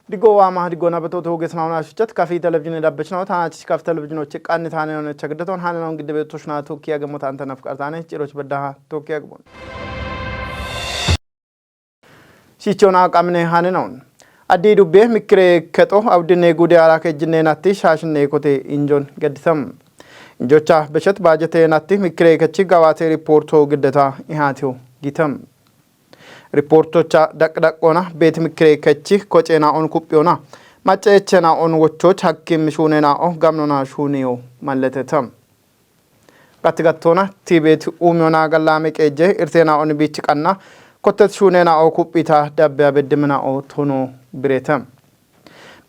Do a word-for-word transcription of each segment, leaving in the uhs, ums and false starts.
Digo waama, digo na beto to gesna ona shuchat kafi television da bechna ta na chich kafi television che kan ta ne ona chagdaton hanan gidde beto shna to kiya gamo ta antana fkartane chiro bada to kiya gamo. Shichona qamne hanenon. Addi dubbe mikre keto abdine gude ara ke jinne natti shashne kote injon gadisam. Injocha beshet bajete natti mikre kechi gawate riporto giddeta ihatio gitam. Riportocha daqdaqona bet mikre kechi kochena on kupyona. Mache chena on wochoch hakkim shunena o gamnona shunio malletetam. Gatti gattona tibet umyona gallame qeejje irtena on bichi qanna kottet shunena o kuphita dabbe abeddemena o tono bireta.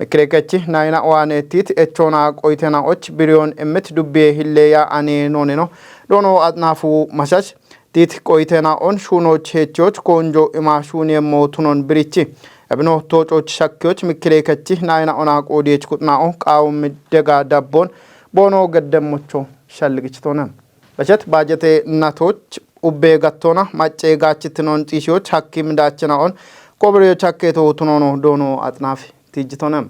Mikrekechi nayina oane tit echona qoitena och biriyon emmet dubbe hilleya ane noneno dono atnafu mashash tit qoitena on shunoch hechoch konjo ima shuniyemmo tunon birichi. Ebino tococh shakkiyoch mikrekechi nayina ona qodiyech kutna o qawum dega dabbon bono gaddemmocho shalligichitona. Bashet bajete natoch ubbe gattona macce gachitinon xishiyoch hakkim dachena on kobriyoch hakketo tunono dono atnaf tijitona.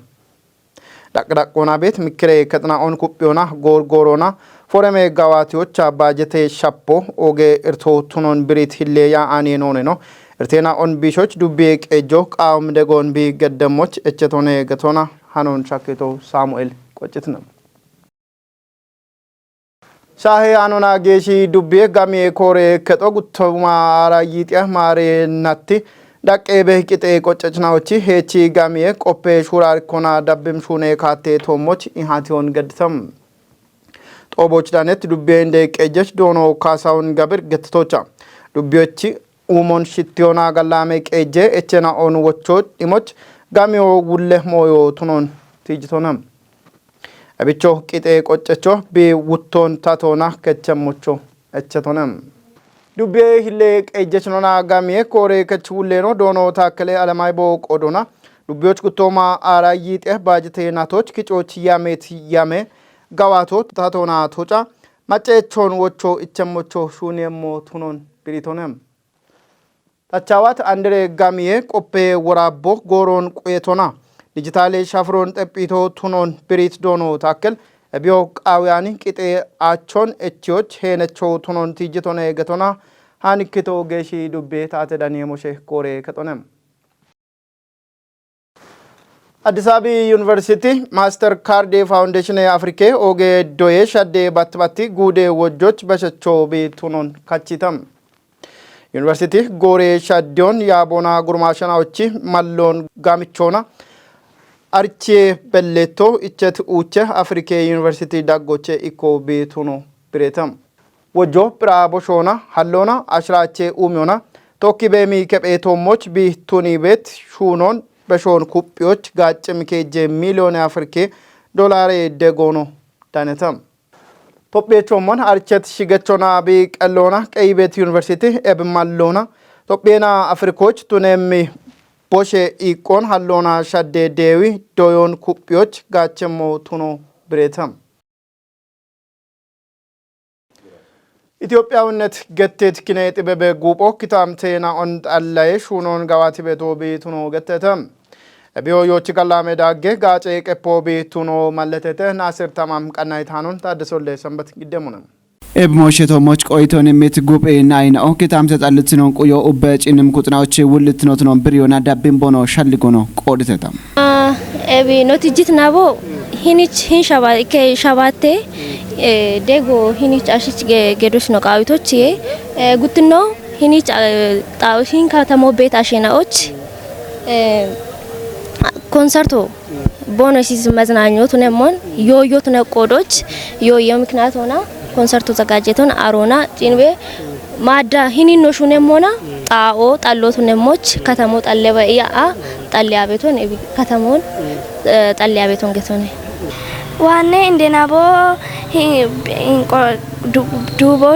Daqdaqona bet mikre ketna on kuphiyona gorgorona foreme gawatiyocha bajete shappo oge irto tunon birit hilleya ane noneno irtena on bishoch dubbe qejo qawum degon bi gaddemmoch echetone gatona hanon shakketo Samuel qochitna. Shahe anona geshi dubbe gamiye kore keto guttoma ara yitya mare natti daqqe be qite qoccechna ochi hechi gamiye qoppe shurar kona dabbim shune kate tomoch ihation gadditam. Xoboch danet dubbe inde qejech dono kasaun gabir gettetocha. Dubbiyochi umon shittiyona gallame qeje echena on wocho dhimoch gamiyo gulle moyo tunon tijitonam. Abicho qite qoccecho bi wutton tatona kechemmocho echetonem. Dubbe hille qejechnona gamiye kore kech wulleno dono takkele alamay bo qodona. Dubbiyoch guttoma ara yite bajete natoch kichoch yamet yame gawato tatona toca macechon wocho ichemmocho shuniyemmo tunon biritonem. Tachawat andere gamiye qoppe worabbo goron quyetona. Dijitale shafron xephito tunon birit dono takkel. Ebiyo qawiyani qite achon echiyoch henecho tunon tijitone getona. Hanikkito geshi dubbe tate daniye moshe kore ketonem. Addis Abebi University Master Card Foundation Afrike oge doye shadde battibatti gude wojjoch bashacho bi tunon kachitam. University gore shaddiyon yabona gurmashana ochi mallon gamichona arche belleto ichet uche Afrike University daggoche ikko bi tuno biretam. Wojjo bira boshona hallona ashrache umyona tokki bemi kephe tommoch bi tuni bet shunon beshon kuphiyoch gaccem keje miliyone Afrike dolare degono danetam. Tophiye chommon archet shigechona bi qellona qeybet University eb mallona Tophiyena Afrikoch tunemmi boshe iqqon hallona shadde dewi doyon kuphiyoch gaccemmo tuno biretam. Itophiyawinnet gettet kine xibebe guupho kitamte na'on xallaye shuunon gawati beto bi tuno gettete. Ebiyo yochi gallame dagge gaace qeppo bi tuno malletete Nasir Tamam qannaytanon Taaddesolle Sanbat giddemuna. Eb moshe to moch qoyton mit guphe nayna o kitamte xallitnon quyo ubbe cinim kuxnaochi wullitnotunon biriyona dabbin bono shalligono qooditeta. Ebi notijjit nabo hinich hin shaba ke shabatte dego hinich ashich gedosh no qawitochi guttino hinich xawo hin katamo bet ashena och konserto bono isis meznanyo tune mon yoyo tune qodoch yoyo miknat hona konserto zagajeton arona cinbe Maadda hinin no shunemmoona xaa'oo xallootu nemmoch katamo xalleba iya'a xalleya beton ebi katamon xalleya beton getone. Waanne indenabo duubo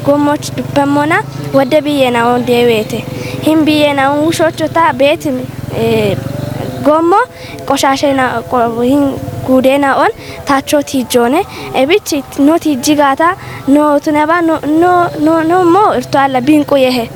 gommoch duppemmona wodde biyyenaon deeweete. Hin biyyenaon wushochota beetin gommo qoshashe hin guudena'on tacho tijjone ebich no tijji gaata no tuneba no no no mo irto alla binqu yehe.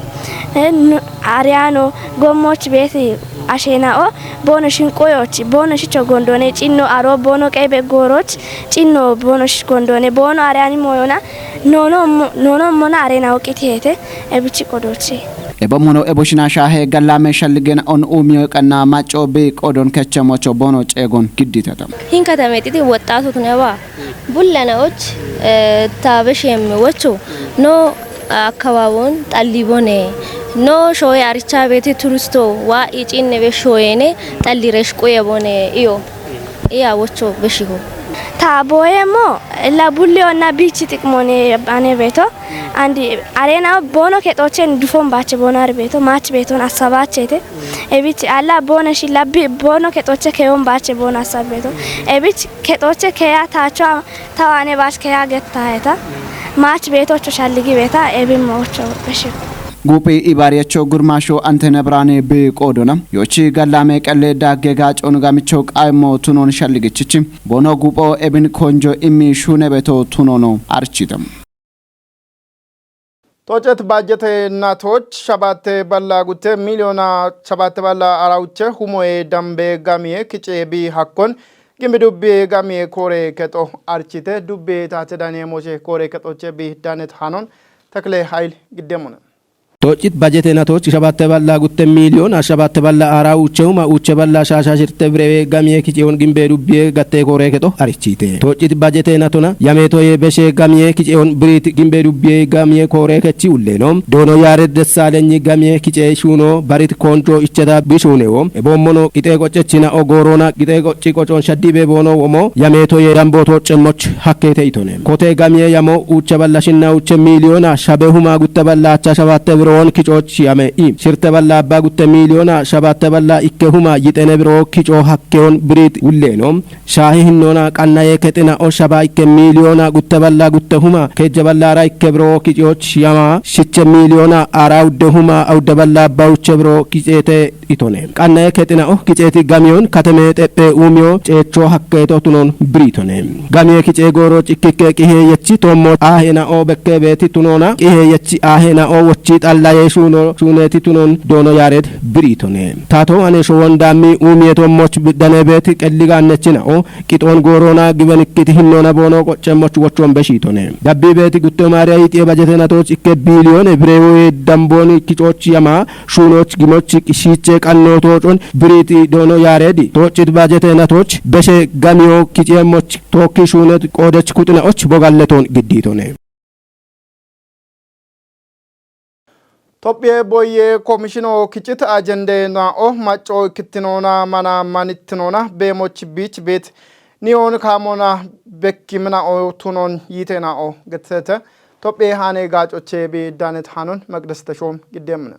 Ariano, gommoch beti ashenao, bono shinqoyoch, bono shicho gondone, cinno aro, bono qebe goroch, cinno bono shigondone, bono ariani moyona, nono mo-, nono mona arena oqitete, ebichi qodoche. Ebo mono ebo shina shahe gallame shalligena on umiyo qanna macco bi qodon kechemocho bono cegon gidditata. Hin katame titi woxxatotu ne ba. Bullana och, eh, tabe shem wocho. No akawawon talibone. No shoye aricha beti turisto wa icinne be shoyene talliresh qoye bone iyo. Iya wocho beshiho. Ta boye mo la bulli onna bichi xiqmone ane beto. Andi arena bono kexochen dufon bache bono ar beto, mach beton asabachete. Ebich alla bono shi labbi bono kexoche keyon bache bono asab beto. Ebich kexoche keya tacho tawane bach keya getta eta. Mach betocho shalligi beta ebi mocho beshi. Gupi ibariyecho gurmasho antene brane be qodona. Yochi gallame qelle dagge gacon gamicho qaymo tunon shalligichichi. Bono gupo ebin konjo immi shune beto tunono architam. Tocet bajete natoch shabatte balla gutte miliona shabatte balla arauche humoye dambe gamiye kice bi hakkon gimbi dubbi gamiye kore kexo archite dubbi tate dane moche kore kexoche bi danet hanon takle hayl giddemuna. Tocit bajete natoch shabatte balla gutte miliona shabatte balla arauche huma uche balla shasha shirte brewe gamiye kiceon gimbe dubbi gatte kore kexo archite. Tocit bajete natona yametoye beshe gamiye kiceon birit gimbe dubbiye gamiye kore kechi ulleno. Dono Yared Dessalenyi gamiye kice shuno barit konjo icheda bishunewo. Ebo mono qite qoccechina ogorona qite qocci qocon shaddibe bono womo yametoye damboto cemmoch hakkete itone. Kote gamiye yamo uche balla shinna uche miliona shabe huma gutta balla acha shabatte biron kicoch yame i. Shirte balla abba gutte miliona shabatte balla ikke huma yitene biro kico hakkeon birit ulleno. Shahi hinnona qannaye kexina o shaba ikke miliona gutte balla gutte huma kejje balla ara ikke biro kicoch yama shiche miliona ara udde huma udde balla bauche biro kicete itone. Qannaye kexina o kiceti gamiyon kateme xeppe umiyo cecho hakketo tunon biritone. Gamiye kice goro cikkike qihe yechi tommo ahena o bekke beti tunona qihe yechi ahena o wochi xallaye shuno shuneti tunon dono Yared biritone. Tato ane showon dammi umiye tommoch bidane beti qelliganne china o qixon gorona giben ikkiti hinnona bono qocce moch wochon beshitone. Dabbi beti gutto mariya yixiye bajete natoch ikke biliyon ebrewe damboni kicoch yama shunoch gimoch shiche qanno tocon biriti dono Yaredi. Tocit bajete natoch beshe gamiyo kice moch tokki shunet qodech kuxina och bogalleton gidditone. Tophiye boye komishino kichit ajende na o maco kittinona mana manittinona bemoch bich bet niyon kamona bekkimina o tunon yitena o getsete. Tophiye hane gacoche bi danet hanon Maqdes Teshom giddemne.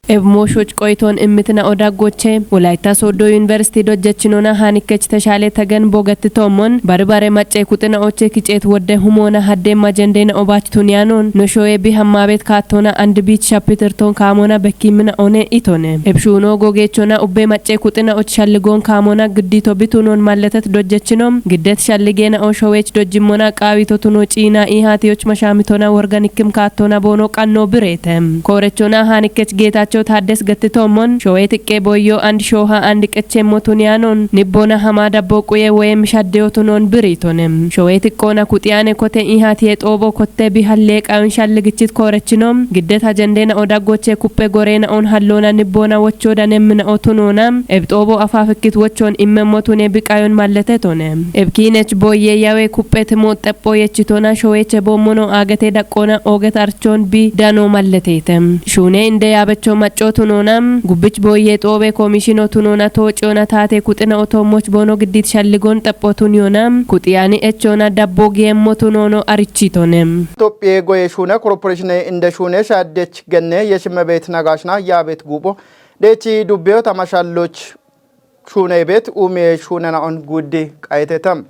Ebmooshoch qoytoon immitina odaggoche Wolayta Sooddo Yuniversiti dojjechinona haanikech teshaale tegen bogetti toommon bari bare macce kuxina oche kiceet wodde humoona hadde majendena obach tuniyanoon noshoye bi hammaabet kaattoona and biich shapitirtoon kaamoona bekkiimina one itone. Ebshuunoo gogeechona ubbe macce kuxina och shalligoon kaamoona giddito bitunoon malletet dojjechino giddet shalligeena oo showeech dojjimmona qaawito tunoo ciina iihaatiyoch mashaamitona worganikkim kaattoona boono qannoo bireete. Koorechona haanikkech Geetaachoo Taaddes gettitoommon showee tiqqee boyyoo and shooha and qechemmo tuniyanoon nibboona hamaa dabboo quye woyem shaddeyo tunoon biriitone. Showee tiqqoona kuxiyaane kote iihaatiye xoobo kotte bihallee qayon shalligichit koorechino giddet hajendeena odaggoche kuppe goreena oon halloona nibboona wochoo danemmina o tunoona eb xoobo afaafikkit wochoon immemmo tune biqayon malletetone. Eb kiinech boyye yawe kuppe timo xepho yechitona showeche boommono aagete daqqoona ooget archoon bi dano malleteete. Shuune inde yaabecho maccoo tunoona gubbich boyye xoobe koomishino tunoona toociyona taate kuxina otoommoch boono giddit shalligoon xepho tuniyona kuxiyaani echoona dabbo giyemmo tunoono arichitone. Itophiye goye shuune korporeeshine inde shuune shaaddech genne yeshimme beet nagaashna yaabeet guupho deechi dubbeyo tamashalloch shuuney beet umiye shuunena'on guddi qayetetem.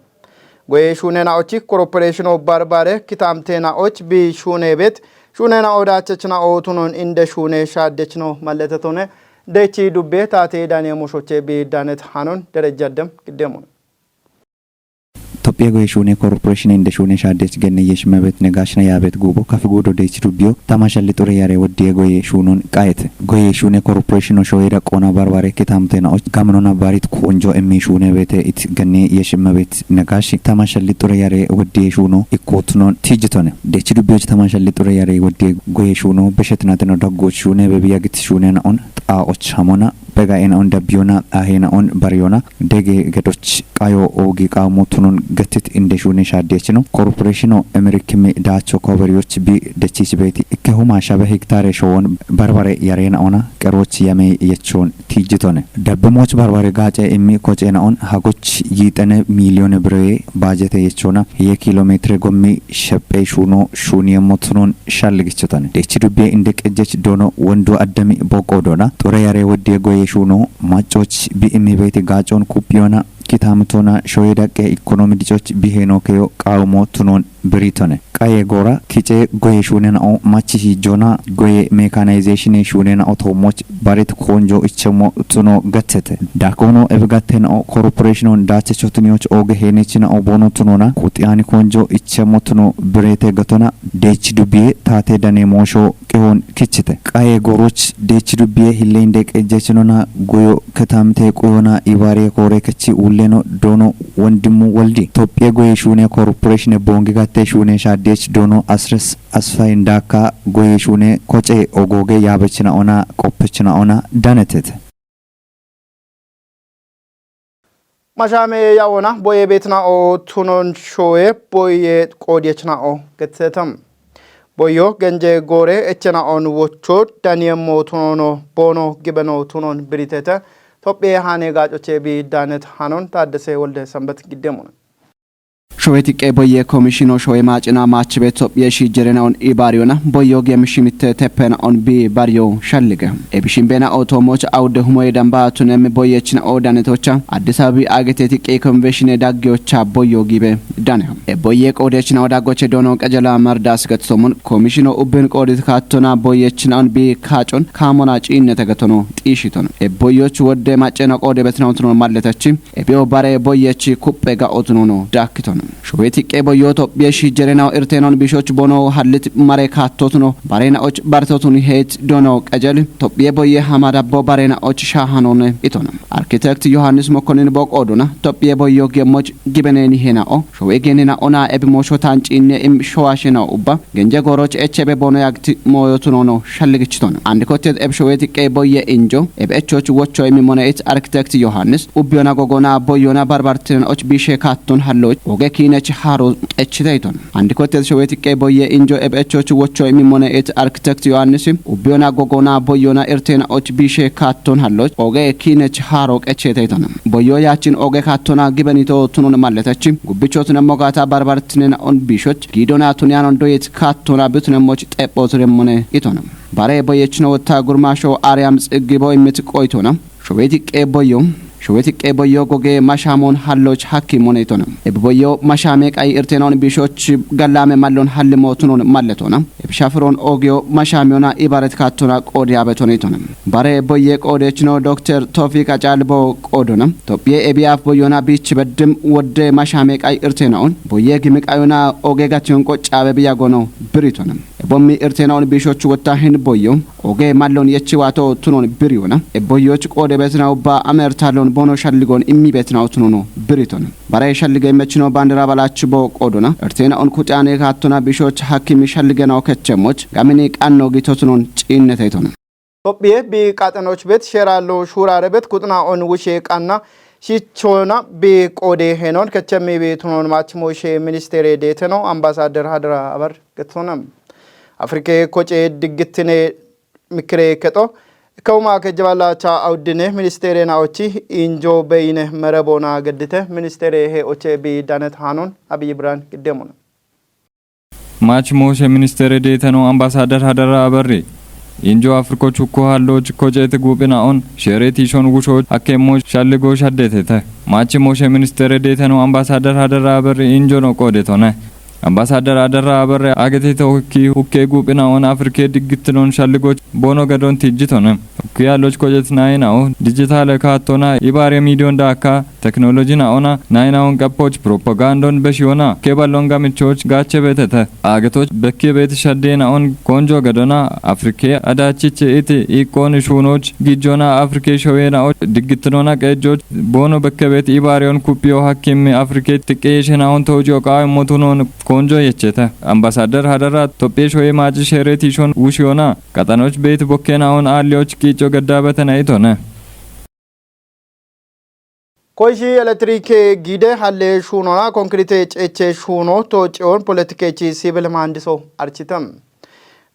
Goye shuunena'ochi korporeeshino barbare kitamtena'och bi shuuney beet shuunena'o daachechna'o tunon inde shuune shaaddechno malletetone. Deechi dubbe taate dane moshoche bi danet hanon derejjaddem giddemon. Tophiya goye shuune korporeeshine inde shuune shaaddeech genne yesh mebet negaashna yaabet guubo kafi guudo deech dubbiyo tama shalli xure yare woddiye goye shuunon qayete. Goye shuune korporeeshino shoyeda qoona barbare kitamtena och gamnona barit konjo emmi shuune bete it genne yesh mebet negaash tama shalli xure yare woddiye shuuno ikkotunon tijjitone. Deech dubbiyoch tama shalli xure yare woddiye goye shuuno beshetnateno daggoch shuune bebi yagit shuunena on xaa och hamona bega ena on dabbiyona ahena on bariyona dege gedoch qayo oogi qaamo tunon gettit inde shuune shaaddeechino korporeeshino emirikimi daacho koberiyoch bi dechich beeti ikke huma shabe hektaare showon barbare yarena ona qeroch yame yechoon tijjitone. Dabbemoch barbare gaace immi koceena on hagoch yiixene miiliyoone bireye baajete yechoona hiye kiilo meetire gommi shephey shuuno shuuniyemmo tunon shalligichotone. Deechi dubbiye inde qejjech doono wondu addami boqqo doona xure yare woddiye goye shuuno maccoch bi immi beeti gaacon kuphiyona kitamitona shoye daqqe ikkonomi dicoch bi heenookeyo qaawumo tunon biritone. Qaye goora kice goye shuunena'o machi hijjona goye mekanayzeeshine shuunena'o toommoch barit konjo ichchemmo tuno gattete. Dakono ebigattena'o korporeeshinon daache chotuniyoch ooge heenechina'o boono tunona kuxiyani konjo ichchemmo tuno birete gatona deech dubbiye taate dane moosho qehoon kichchite. Qaye gooroch deech dubbiye hilleyin deeqe jechinona goyo ketamte quyona ibaare koore kechi ulleno doono wondimmu woldi. Tophiye goye shuune korporeeshine boongi gatte shuune shaaddeech doono asres asfayin daakka goye shuune koce ogooge yaabechina ona qoppechina ona danetete. Mashaame yawona boye beetina'o tunon shoye boye qoodiyechina'o gettetam. Boyo genje goore echena'on wocho daniyemmo tunono boono gibeno tunon biritete. Tophiye haane gaacoche bi daanet hanon Taaddese Wolde Sanbet giddemona. Showeti qe boye komishino showe maacina maachibe Tophiye shiijerena on ibaariyona boyo gem shimitte teppena on bi bariyo shallige. Ebishin bena otomoch awude humoye damba tunem boyechina o danetocha Addis Abebi ageteti qe konveshine daggeyocha boyo gibe dane. E boye qoodechina o daggoche doono qajala mardas gatsomun komishino ubbin qoodit kaattona boyechina on bi kaacon kaamona ciinnete gatono xiishiton. E boyoch wodde macena qoode betina utunon malletachi. Ebiyo bare boyechi kuppe ga otunono daakkiton. Showeti qe boyo Tophiye shiijerena irtenon bishoch bono hallit mare kaattotuno barena och bartotun heet doono qajali. Tophiye boye hama dabbo barena och shaahanone iton. Architect Yohannis Mokonin boq oduna Tophiye boyo gemmoch gibeneni hena'o showe genena ona ebimoosho taancinne im showashena ubba genje gooroch echebe boono yagti mooyotunono shalligichiton. Andikottet eb showeti qe boye injo eb echoch wocho imi moneit architect Yohannis ubbiyona gogona boyona barbartinen och bishe kaatton halloch oge kiinech haaro qechiteyton. Andikottet showeti qe boye injo eb echoch wocho imi moneit architect Yohannis ubbiyona gogona boyona irtena och bishe kaatton halloch oge kiinech haaro qecheteyton. Boyo yaachin oge kaattona gibenito tunon malletachi gubbichotunemmo gaata barbartinen on bishoch giidona tuniyanon doyet kaattona bitunemmoch xephotunemone iton. Bare boyechino wotta gurmasho Ariyam Xiggibo immit qoytona. Showeti qe boyo showeti qe boyo goge mashamon halloch hakki moneytona. Ebe boyo mashame qay irtenon bishoch gallame mallon hallimo tunon malletona. Ebe shafiron ogeyo mashamiyona ibaret kaattona qoode abetoneytona. Bare boye qoodechino Dokter Tofik Acalbo qoodona. Tophiye ebiyaaf boyona biich beddim wodde mashame qay irtena on boye gimiqayona oge gation qoccabe biyagono biritona. Ebommi irtena on bishoch wotta hin boyo oge mallon yechi wato tunon biriyona. Eboyoch qoode betina ubba amertalon bono shalligon immi betina tunono biriton. Bare shallige mechino bandira balach bo qoodona. Irtena on kuxiyane kaattona bishoch hakimi shalligena okechemmoch gamini qanno gito tunon ciinneteyton. Tophiye bi qaxenoch bet sheralo shurare bet kuxna on wushe qanna shichona bi qoode henon kechemi bi tunon mach moshe ministere deteno ambasader hadra abar getona. Afrike koce diggitine mikre keto kawma kejbala cha awdine ministere na ochi injo beyine merebona geddite ministere he oche bi danet hanon Abiy Bran giddemona. Mach moshe ministere deteno ambasader hadara abarri. Injo Afriko chukko hallo chikko jete gubina on shere tishon wusho akemo shalligo shaddetete. Mach moshe ministere deteno ambasader hadara abarri injo no qodetone. Ambasader hadara abarri agete tokki hukke gubina on Afrike diggitinon shalligo bono gadon tijjitone. Kuya loch kojet naina o digital ka tona ibare midion da ka technology na ona naina on kapoch propagandon beshiyona keballon gamichoch gache betete. Agetoch bekke bet shadde na on konjo gadona Afrike adachich iti ikon shunoch gijona Afrike showe na o digitinona qejoch bono bekke bet ibare on kupiyo hakim Afrike tiqe shena on tojo qa motunon konjo yecheta. Ambasadar hadara Tophiye showe maji shere tishon wushiyona. Qaxanoch bet bokkena on alioch qico gadda betena itone. Koishi electric gide halle shunona konkrite ceche shuno to cion politikechi civil mandiso architam.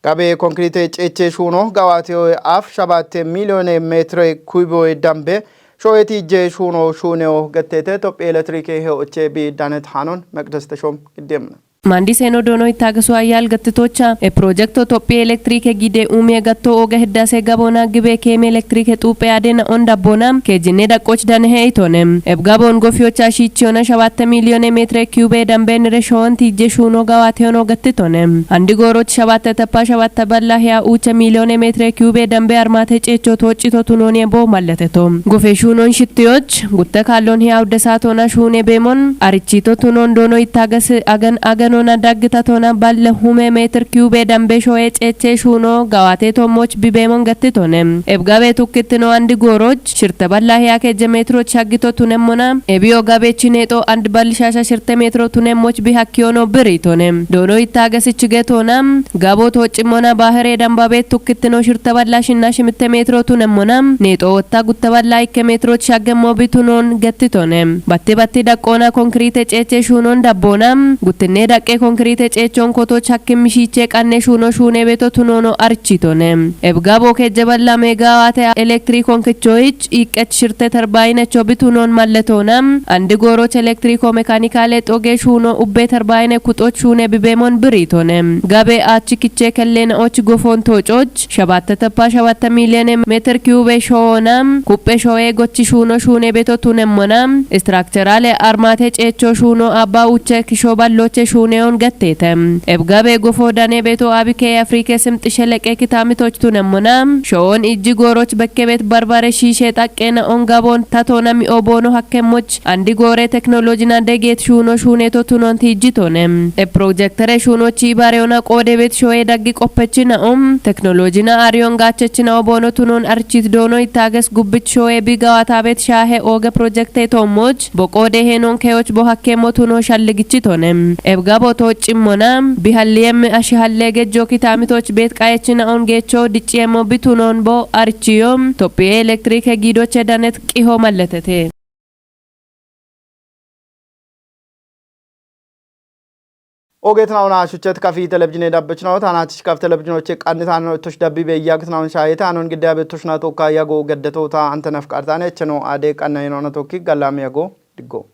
Gabe konkrite ceche shuno gawate af shabatte milione metre kubo dambe shoeti je shuno shuneo gattete Tophiye electric he oche bi danet hanon Maqdas Tashom giddemna. Maandiseno doono ittaagasu ayyaal gattitocha e pirojekto Tophiye elektirike gide umiye gatto oga hiddase gaboona gibe keeme elektirike xuuphe adena on dabboona keejinne daqqoch danehe itone. Eb gaboon gofiyocha shiichiyona shabatte miliyoone meetire kiyube dambenire shoon tiijje shuuno gawaate ono gattitone. Andi gooroch shabatte teppa shabatte balla hiya uucha miliyoone meetire kiyube dambe armaate ceecho tooccito tunooniye boo mallateto. Gofe shuunon shittiyoch gutte kaallon hiya udde saatona shuune beemon arichito tunon doono ittaagas agan aganona daggita tona balle hume meetir kiyube dambe shoye ceeche shuuno gawaate tommoch bibeemon gattitone. Eb gabe tukkittino andi gooroch shirte balla hiya kejje meetiroch shaggito tunemmona ebiyo gabechi neexo and balli shasha shirte meetiro tunemmoch bi hakkiyono biritone. Doono ittaagasich getona gabo tooccimona baahire dambabe tukkittino shirte balla shinna shimitte meetiro tunemmona neexo wotta gutte balla ikke meetiroch shaggemmo bitunon gattitone. Batti batti daqqoona konkrite ceeche shuunon dabboona guttinne daqqe konkrite ceechon kotoch hakkim mishiiche qanne shuuno shuune beto tunono architone. Eb gabo kejje balla megawaate elektirikon kichoich iqqech shirte terbayinecho bitunon malletona. Andi gooroch elektiriko mekanikale xoge shuuno ubbe terbayine kuxoch shuune bibeemon biritone. Gabe achi kiche kellena och gofon toococh shabatte teppa shabatte miliyoone meetir kiyube shoona kuppe shoye gochi shuuno shuune beto tunemmona. Istrakcherale armaate ceecho shuuno abba uche kisho balloche shuuneyon gattete. Eb gabe gofo dane beto abike Afrike simxi sheleqe kitamitoch tunemmona. Shoon ijji gooroch bekke bet barbare shiishe xaqqena on gaboon tatona mi'o boono hakkemmoch andi goore teknolojina degeet shuuno shuuneto tunon tiijjitone. E pirojektere shuunochi ibareona qoode bet shoye daggi qoppechina om teknolojina ariyon gaachechina o boono tunon archit doono ittaages gubbich shoye bi gawaata bet shaahe ooge pirojekte toommoch bo qoode heenon keyoch bo hakkemmo tuno shalligichitone. Eb gabo tooc cimmona bi halliyemme ashi halle gejjo kitamitoch bet qayechina on geecho dicciyemmo bitunon bo archiyo Tophiye elektirike giidoche danet qiho malletete. Ogeetnauna shuchet kafi televizhine dabbechnaw tanach kaf televizhinoche qannitano tosh dabbi be yagtnaun shayeta anon gidda be toshna to ka yago gaddato ta antanaf qartane cheno ade qanna yinona tokki gallam yago diggo.